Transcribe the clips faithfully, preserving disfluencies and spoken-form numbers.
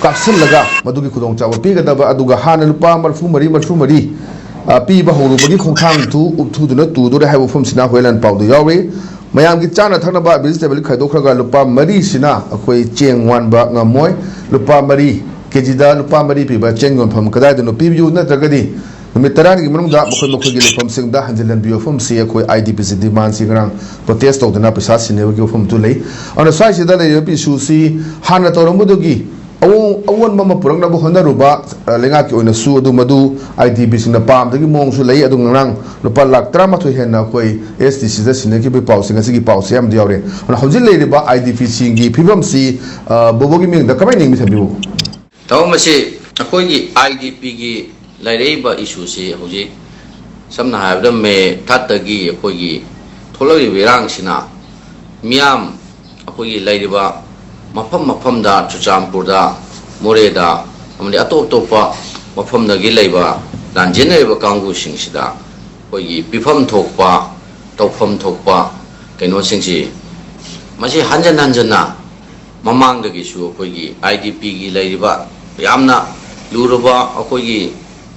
ꯀꯥꯞꯁꯤꯜꯂꯒ ꯃꯗꯨꯒꯤ ꯈꯨꯗꯣꯡꯆꯥꯕ ꯄꯤꯒꯗꯕ, ꯑꯗꯨꯒ ꯍꯥꯟꯅ ꯂꯨꯄꯥ ꯃꯔꯤꯐꯨ ꯃꯔꯤ, ꯃꯔꯤꯐꯨ ꯃꯔꯤ, ꯑ, ꯄꯤꯕ ꯍꯧꯔꯨꯕꯒꯤ ꯈꯣꯡꯊꯥꯡꯗꯨ ꯎꯞꯊꯨꯗꯨꯅ ꯇꯨꯗꯣꯔꯦ ꯍꯥꯏꯕ ꯋꯥꯐꯝꯁꯤꯅ ꯍꯣꯏꯂꯥꯟ ꯄꯥꯎꯗ ꯌꯥꯎꯔꯤ꯫ ꯃꯌꯥꯝꯒꯤ ꯆꯥꯅ ꯊꯛꯅꯕ vegetable ꯈꯥꯏꯗꯣꯛꯈ꯭ꯔꯒ ꯂꯨꯄꯥ ꯃꯔꯤꯁꯤꯅ ꯑꯩꯈꯣꯏ ꯆꯦꯡ ꯋꯥꯟꯕ ꯉꯝꯃꯣꯏ꯫ ꯂꯨꯄꯥ ꯃꯔꯤ, ꯀꯦꯖꯤꯗ ꯂꯨꯄꯥ ꯃꯔꯤ ꯄꯤꯕ ꯆꯦꯡ ꯌꯣꯟꯐꯝ ꯀꯗꯥꯏꯗꯅꯣ ꯄꯤꯕꯤꯌꯨ, ꯅꯠꯇ꯭ꯔꯒꯗꯤ ꯅꯨꯃꯤꯠ ꯇꯔꯥꯅꯤꯒꯤ ꯃꯅꯨꯡꯗ ꯃꯈꯣꯏ ꯃꯈꯣꯏꯒꯤ ꯂꯩꯐꯝꯁꯤꯡꯗ ꯍꯟꯖꯤꯜꯍꯟꯕꯤꯌꯨ ꯋꯥꯐꯝꯁꯤ ꯑꯩꯈꯣꯏ IDPꯁꯤ demandꯁꯤ ꯉꯔꯥꯡ protest ꯇꯧꯗꯅ ꯄꯩꯁꯥ ꯁꯤꯟꯅꯕꯒꯤ ꯋꯥꯐꯝꯗꯨ ꯂꯩ꯫ ꯑꯗꯨꯅ ꯁ꯭ꯋꯥꯏꯁꯤꯗ ꯂꯩꯔꯤꯕ issue ꯁꯤ ꯍꯥꯟꯅ ꯇꯧꯔꯝꯕꯗꯨꯒꯤ ꯑꯑꯣ-, ꯑꯑꯣꯟꯕ ꯑꯃ ꯄꯨꯔꯛꯅꯕ ꯍꯣꯠꯅꯔꯨꯕ, ꯑ, ꯂꯩꯉꯥꯛꯀꯤ ꯑꯣꯏꯅꯁꯨ ꯑꯗꯨ ꯃꯗꯨ IDPꯁꯤꯡꯅ ꯄꯥꯝꯗꯒꯤ ꯃꯑꯣꯡꯁꯨ ꯂꯩ꯫ ꯑꯗꯨ ꯉꯔꯥꯡ ꯂꯨꯄꯥ ꯂꯥꯈ ꯇꯔꯥꯃꯥꯊꯣꯏ ꯍꯦꯟꯅ ꯑꯩꯈꯣꯏ SDCꯗ ꯁꯤꯟꯅꯈꯤꯕꯒꯤ ꯄꯥꯎꯁꯦ ꯉꯁꯤꯒꯤ ꯄꯥꯎꯁꯦ ꯌꯥꯝꯗꯤ ꯌꯥꯎꯔꯦ꯫ ꯑꯗꯨꯅ ꯍꯧꯖꯤꯛ ꯂꯩꯔꯤꯕ IDPꯁꯤꯡꯒꯤ ꯐꯤꯕꯝꯁꯤ, ꯑ, ꯕꯣꯕꯣꯒꯤ ꯃꯤꯡꯗ ꯀꯃꯥꯏꯅ ꯌꯦꯡꯕꯤ ꯊꯝꯕꯤꯕ? ꯇꯥꯃꯣ, ꯃꯁꯤ ꯑꯩꯈꯣꯏꯒꯤ IDPꯒꯤ ꯂꯩꯔꯛꯏꯕ issueꯁꯤ ꯍꯧꯖꯤꯛ ꯁꯝꯅ ꯍꯥꯏꯔꯕꯗ May third ꯑꯩꯈꯣꯏꯒꯤ ꯊꯣꯛꯂꯛꯂꯤꯕ ꯏꯔꯥꯡꯁꯤꯅ ꯃꯤꯌꯥꯝ ꯑꯩꯈꯣꯏꯒꯤ ꯂꯩꯔꯤꯕ ꯃꯐꯝ ꯃꯐꯝꯗ, ꯆꯨꯔꯆꯥꯟꯄꯨꯔꯗ, ꯃꯣꯔꯦꯗ, ꯑꯃꯗꯤ ꯑꯇꯣꯞ ꯑꯇꯣꯞꯄ ꯃꯐꯝꯗꯒꯤ ꯂꯩꯕ ꯂꯥꯟꯖꯦꯟꯅꯔꯤꯕ ꯀꯥꯡꯕꯨꯁꯤꯡꯁꯤꯗ ꯑꯩꯈꯣꯏꯒꯤ ꯄꯤꯐꯝ ꯊꯣꯛꯄ, ꯇꯧꯐꯝ ꯊꯣꯛꯄ ꯀꯩꯅꯣꯁꯤꯡꯁꯤ ꯃꯁꯤ ꯍꯟꯖꯟ ꯍꯟꯖꯟꯅ ꯃꯃꯥꯡꯗꯒꯤꯁꯨ ꯑꯩꯈꯣꯏꯒꯤ IDPꯒꯤ ꯂꯩꯔꯤꯕ ꯌꯥꯝꯅ ꯂꯨꯔꯕ ꯑꯩꯈꯣꯏꯒꯤ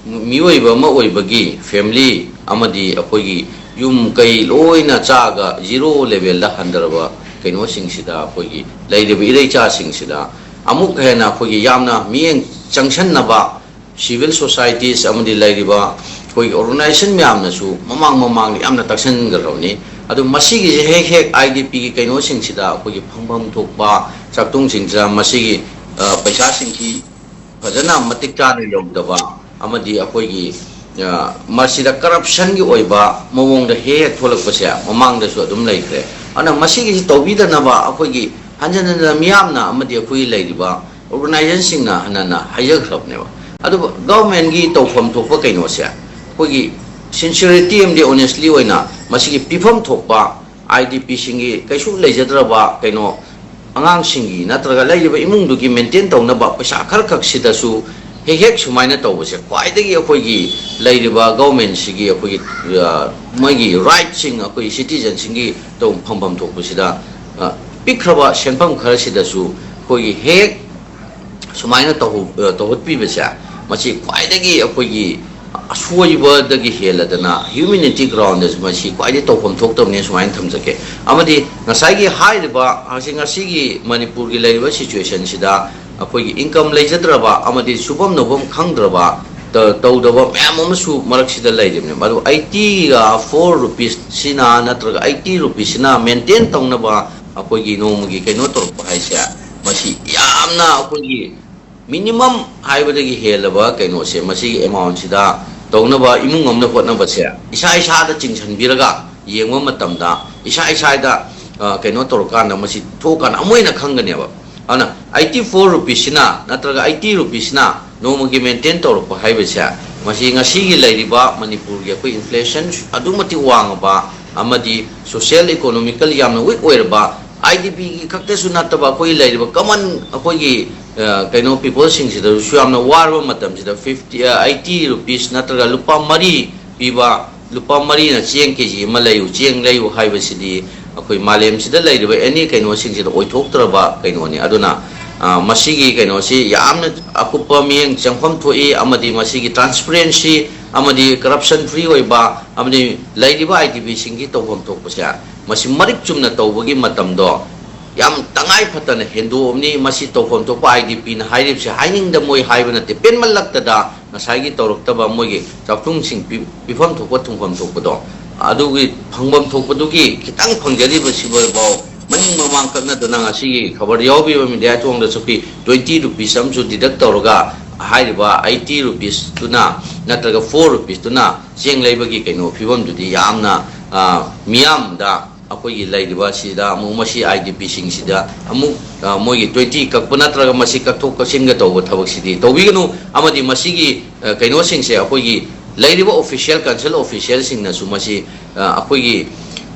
ꯃꯤꯑꯣꯏꯕ ꯑꯃ ꯑꯣꯏꯕꯒꯤ family ꯑꯃꯗꯤ ꯑꯩꯈꯣꯏꯒꯤ ꯌꯨꯝ ꯀꯩ ꯂꯣꯏꯅ ꯆꯥꯒ zero levelꯗ ꯍꯟꯊꯔꯕ ꯀꯩꯅꯣꯁꯤꯡꯁꯤꯗ, ꯑꯩꯈꯣꯏꯒꯤ ꯂꯩꯔꯤꯕ ꯏꯔꯩꯆꯥꯁꯤꯡꯁꯤꯗ ꯑꯃꯨꯛ ꯍꯦꯟꯅ ꯑꯩꯈꯣꯏꯒꯤ ꯌꯥꯝꯅ ꯃꯤꯠꯌꯦꯡ ꯆꯪꯁꯟꯅꯕ civil societies ꯑꯃꯗꯤ ꯂꯩꯔꯤꯕ ꯑꯩꯈꯣꯏꯒꯤ organization ꯃꯌꯥꯝꯅꯁꯨ ꯃꯃꯥꯡ ꯃꯃꯥꯡꯗ ꯌꯥꯝꯅ ꯇꯛꯁꯟꯒꯗꯕꯅꯤ꯫ ꯑꯗꯨ ꯃꯁꯤꯒꯤꯁꯦ ꯍꯦꯛ ꯍꯦꯛ IDPꯒꯤ ꯀꯩꯅꯣꯁꯤꯡꯁꯤꯗ ꯑꯩꯈꯣꯏꯒꯤ ꯐꯪꯐꯝ ꯊꯣꯛꯄ ꯆꯥꯛꯊꯨꯡꯁꯤꯡꯁꯤꯗ ꯃꯁꯤꯒꯤ, ꯑ, ꯄꯩꯁꯥꯁꯤꯡꯁꯤ ꯐꯖꯅ ꯃꯇꯤꯛ ꯆꯥꯅ ꯌꯧꯗꯕ ꯑꯃꯗꯤ ꯑꯩꯈꯣꯏꯒꯤ, ꯑ, ꯃꯁꯤꯗ corruptionꯒꯤ ꯑꯣꯏꯕ ꯃꯑꯣꯡꯗ ꯍꯦꯛ ꯍꯦꯛ ꯊꯣꯛꯂꯛꯄꯁꯦ ꯃꯃꯥꯡꯗꯁꯨ ꯑꯗꯨꯝ ꯂꯩꯈ꯭ꯔꯦ꯫ ꯑꯗꯨꯅ ꯃꯁꯤꯒꯤꯁꯤ ꯇꯧꯕꯤꯗꯅꯕ ꯑꯩꯈꯣꯏꯒꯤ ꯍꯟꯖꯟ ꯍꯟꯖꯟꯅ ꯃꯤꯌꯥꯝꯅ ꯑꯃꯗꯤ ꯑꯩꯈꯣꯏꯒꯤ ꯂꯩꯔꯤꯕ organizationꯁꯤꯡꯅ ꯍꯟꯅ ꯍꯟꯅ ꯍꯥꯏꯖꯈ꯭ꯔꯕꯅꯦꯕ꯫ ꯑꯗꯨꯕꯨ governmentꯀꯤ ꯇꯧꯐꯝ ꯊꯣꯛꯄ ꯀꯩꯅꯣꯁꯦ ꯑꯩꯈꯣꯏꯒꯤ sincerity ꯑꯃꯗꯤ honestly ꯑꯣꯏꯅ ꯃꯁꯤꯒꯤ ꯄꯤꯐꯝ ꯊꯣꯛꯄ IDPꯁꯤꯡꯒꯤ ꯀꯩꯁꯨ ꯂꯩꯖꯗ꯭ꯔꯕ ꯀꯩꯅꯣ ꯑꯉꯥꯡꯁꯤꯡꯒꯤ ꯅꯠꯇ꯭ꯔꯒ ꯂꯩꯔꯤꯕ ꯏꯃꯨꯡꯗꯨꯒꯤ maintain ꯇꯧꯅꯕ ꯄꯩꯁꯥ ꯈꯔ ꯈꯛꯁꯤꯗꯁꯨ ꯍꯦꯛ ꯍꯦꯛ ꯁꯨꯃꯥꯏꯅ ꯇꯧꯕꯁꯦ ꯈ꯭ꯋꯥꯏꯗꯒꯤ ꯑꯩꯈꯣꯏꯒꯤ ꯂꯩꯔꯤꯕ governmentꯁꯤꯒꯤ ꯑꯩꯈꯣꯏꯒꯤ, ꯑ, ꯃꯣꯏꯒꯤ rightꯁꯤꯡ ꯑꯩꯈꯣꯏ citizenꯁꯤꯡꯒꯤ ꯇꯧ-, ꯐꯪꯐꯝ ꯊꯣꯛꯄꯁꯤꯗ, ꯑ, ꯄꯤꯛꯈ꯭ꯔꯕ ꯁꯦꯟꯐꯝ ꯈꯔꯁꯤꯗꯁꯨ ꯑꯩꯈꯣꯏꯒꯤ ꯍꯦꯛ ꯁꯨꯃꯥꯏꯅ ꯇꯧꯍꯧ-, ꯑ, ꯇꯧꯍꯠꯄꯤꯕꯁꯦ, ꯃꯁꯤ ꯈ꯭ꯋꯥꯏꯗꯒꯤ ꯑꯩꯈꯣꯏꯒꯤ ꯑꯁꯣꯏꯕꯗꯒꯤ ꯍꯦꯜꯂꯗꯅ humanity ground ꯗꯁꯨ ꯃꯁꯤ ꯈ꯭ꯋꯥꯏꯗꯒꯤ ꯇꯧꯐꯝ ꯊꯣꯛꯇꯕꯅꯦ ꯁꯨꯃꯥꯏꯅ ꯊꯝꯖꯒꯦ꯫ ꯑꯃꯗꯤ ꯉꯁꯥꯏꯒꯤ ꯍꯥꯏꯔꯤꯕ ꯍꯧꯖꯤꯛ ꯉꯁꯤꯒꯤ ꯃꯅꯤꯄꯨꯔꯒꯤ ꯂꯩꯔꯤꯕ situation ꯁꯤꯗ ꯑꯩꯈꯣꯏꯒꯤ income ꯂꯩꯖꯗ꯭ꯔꯕ ꯑꯃꯗꯤ ꯁꯨꯐꯝ ꯅꯣꯝꯐꯝ ꯈꯪꯗ꯭ꯔꯕ, ꯇ-, ꯇꯧꯗꯕ ꯃꯌꯥꯝ ꯑꯃꯁꯨ ꯃꯔꯛꯁꯤꯗ ꯂꯩꯔꯤꯕꯅꯦꯕ꯫ ꯑꯗꯨ eighty ꯒ four rupees ꯁꯤꯅ ꯅꯠꯇ꯭ꯔꯒ eighty rupees ꯁꯤꯅ maintain ꯇꯧꯅꯕ ꯑꯩꯈꯣꯏꯒꯤ ꯅꯣꯡꯃꯒꯤ ꯀꯩꯅꯣ ꯇꯧꯔꯛꯄ ꯍꯥꯏꯁꯦ, ꯃꯁꯤ ꯌꯥꯝꯅ ꯑꯩꯈꯣꯏꯒꯤ minimum ꯍꯥꯏꯕꯗꯒꯤ ꯍꯦꯜꯂꯕ ꯀꯩꯅꯣꯁꯦ, ꯃꯁꯤꯒꯤ amount ꯁꯤꯗ ꯇꯧꯅꯕ ꯏꯃꯨꯡ ꯑꯃꯅ ꯍꯣꯠꯅꯕꯁꯦ, ꯏꯁꯥ ꯏꯁꯥꯗ ꯆꯤꯡꯁꯤꯟꯕꯤꯔꯒ ꯌꯦꯡꯕ ꯃꯇꯝꯗ ꯏꯁꯥ ꯏꯁꯥꯗ, ꯑ, ꯀꯩꯅꯣ ꯇꯧꯔꯀꯥꯟꯗ, ꯃꯁꯤ ꯊꯣꯛꯑꯀꯥꯟꯗ ꯑꯃꯨꯛ ꯍꯦꯟꯅ ꯈꯪꯒꯅꯦꯕ꯫ ꯑꯗꯨꯅ eighty four rupees ꯁꯤꯅ ꯅꯠꯇ꯭ꯔꯒ eighty rupees ꯁꯤꯅ ꯅꯣꯡꯃꯒꯤ maintain ꯇꯧꯔꯛꯄ ꯍꯥꯏꯕꯁꯦ, ꯃꯁꯤ ꯉꯁꯤꯒꯤ ꯂꯩꯔꯤꯕ ꯃꯅꯤꯄꯨꯔꯒꯤ ꯑꯩꯈꯣꯏ inflation ꯑꯗꯨꯛ ꯃꯇꯤꯛ ꯋꯥꯡꯉꯕ ꯑꯃꯗꯤ social economical ꯌꯥꯝꯅ weak ꯑꯣꯏꯔꯕ IDP ꯒꯤ ꯈꯛꯇꯁꯨ ꯅꯠꯇꯕ, ꯑꯩꯈꯣꯏꯒꯤ ꯂꯩꯔꯤꯕ common ꯑꯩꯈꯣꯏꯒꯤ, ꯑ, ꯀꯩꯅꯣ, people ꯁꯤꯡꯁꯤꯗꯁꯨ ꯌꯥꯝꯅ ꯋꯥꯔꯕ ꯃꯇꯝꯁꯤꯗ fifty, ꯑ, eighty rupees ꯅꯠꯇ꯭ꯔꯒ ꯂꯨꯄꯥ ꯃꯔꯤ ꯄꯤꯕ, ꯂꯨꯄꯥ ꯃꯔꯤꯅ ꯆꯦꯡ KG ꯑꯃ ꯂꯩꯌꯨ, ꯆꯦꯡ ꯂꯩꯌꯨ ꯍꯥꯏꯕꯁꯤꯗꯤ ꯑꯩꯈꯣꯏ ꯃꯥꯂꯦꯝꯁꯤꯗ ꯂꯩꯔꯤꯕ any ꯀꯩꯅꯣꯁꯤꯡꯁꯤꯗ ꯑꯣꯏꯊꯣꯛꯇ꯭ꯔꯕ ꯀꯩꯅꯣꯅꯤ꯫ ꯑꯗꯨꯅ, ꯑ, ꯃꯁꯤꯒꯤ ꯀꯩꯅꯣꯁꯤ ꯌꯥꯝꯅ ꯑꯀꯨꯞꯄ ꯃꯤꯠꯌꯦꯡ ꯆꯪꯐꯝ ꯊꯣꯛꯏ, ꯑꯃꯗꯤ ꯃꯁꯤꯒꯤ transparency ꯑꯃꯗꯤ corruption free ꯑꯣꯏꯕ ꯑꯃꯗꯤ ꯂꯩꯔꯤꯕ IDP ꯁꯤꯡꯒꯤ ꯇꯧꯐꯝ ꯊꯣꯛꯄꯁꯦ, ꯃꯁꯤ ꯃꯔꯤꯛ ꯆꯨꯝꯅ ꯇꯧꯕꯒꯤ ꯃꯇꯝꯗꯣ ꯌꯥꯝ ꯇꯉꯥꯏ ꯐꯗꯅ ꯍꯦꯟꯗꯣꯛꯑꯕꯅꯤ꯫ ꯃꯁꯤ ꯇꯧꯐꯝ ꯊꯣꯛꯄ IDP ꯅ ꯍꯥꯏꯔꯤꯕꯁꯦ ꯍꯥꯏꯅꯤꯡꯗ ꯃꯣꯏ ꯍꯥꯏꯕ ꯅꯠꯇꯦ, ꯄꯦꯟꯃꯜꯂꯛꯇꯗ ꯉꯁꯥꯏꯒꯤ ꯇꯧꯔꯛꯇꯕ ꯃꯣꯏꯒꯤ ꯆꯥꯛꯊꯨꯡꯁꯤꯡ ꯄꯤ-, ꯄꯤꯐꯝ ꯊꯣꯛꯄ ꯊꯨꯡꯐꯝ ꯊꯣꯛꯄꯗꯣ, ꯑꯗꯨꯒꯤ ꯐꯪꯐꯝ ꯊꯣꯛꯄꯗꯨꯒꯤ ꯈꯤꯇꯪ ꯐꯪꯖꯔꯤꯕꯁꯤꯐꯥꯎ ꯃꯅꯤꯡ ꯃꯃꯥꯡ ꯀꯛꯅꯗꯅ ꯉꯁꯤꯒꯤ ꯈꯕꯔ ꯌꯥꯎꯕꯤꯕ media ꯊꯣꯡꯗꯁꯨ ꯐꯤ twenty rupees ꯑꯃꯁꯨ deduct ꯇꯧꯔꯒ ꯍꯥꯏꯔꯤꯕ eighty rupees ꯇꯨꯅ ꯅꯠꯇ꯭ꯔꯒ four rupees ꯇꯨꯅ ꯆꯦꯡ ꯂꯩꯕꯒꯤ ꯀꯩꯅꯣ ꯐꯤꯕꯝꯗꯨꯗꯤ ꯌꯥꯝꯅ, ꯑ, ꯃꯤꯌꯥꯝꯗ ꯑꯩꯈꯣꯏꯒꯤ ꯂꯩꯔꯤꯕ ꯁꯤꯗ ꯑꯃꯨꯛ ꯃꯁꯤ IDP ꯁꯤꯡꯁꯤꯗ ꯑꯃꯨꯛ, ꯑ, ꯃꯣꯏꯒꯤ twenty ꯀꯛꯄ ꯅꯠꯇ꯭ꯔꯒ ꯃꯁꯤ ꯀꯛꯊꯣꯛ ꯀꯛꯁꯤꯟꯒ ꯇꯧꯕ ꯊꯕꯛꯁꯤꯗꯤ ꯇꯧꯕꯤꯒꯅꯨ꯫ ꯑꯃꯗꯤ ꯃꯁꯤꯒꯤ, ꯑ, ꯀꯩꯅꯣꯁꯤꯡꯁꯦ ꯑꯩꯈꯣꯏꯒꯤ ꯂꯩꯔꯤꯕ official, council official ꯁꯤꯡꯅꯁꯨ ꯃꯁꯤ, ꯑ, ꯑꯩꯈꯣꯏꯒꯤ,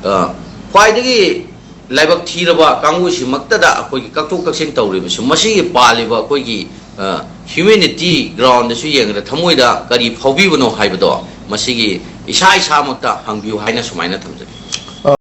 ꯑ, ꯈ꯭ꯋꯥꯏꯗꯒꯤ ꯂꯥꯏꯕꯛ ꯊꯤꯔꯕ ꯀꯥꯡꯕꯨꯁꯤꯃꯛꯇꯗ ꯑꯩꯈꯣꯏꯒꯤ ꯀꯛꯊꯣꯛ ꯀꯛꯁꯤꯟ ꯇꯧꯔꯤꯕꯁꯨ, ꯃꯁꯤꯒꯤ ꯄꯥꯜꯂꯤꯕ ꯑꯩꯈꯣꯏꯒꯤ, ꯑ, humanity ground ꯗꯁꯨ ꯌꯦꯡꯉꯒ ꯊꯃꯣꯏꯗ ꯀꯔꯤ ꯐꯥꯎꯕꯤꯕꯅꯣ ꯍꯥꯏꯕꯗꯣ ꯃꯁꯤꯒꯤ ꯏꯁꯥ ꯏꯁꯥꯃꯛꯇ ꯍꯪꯕꯤꯌꯨ ꯍꯥꯏꯅ ꯁꯨꯃꯥꯏꯅ ꯊꯝꯖꯒꯦ꯫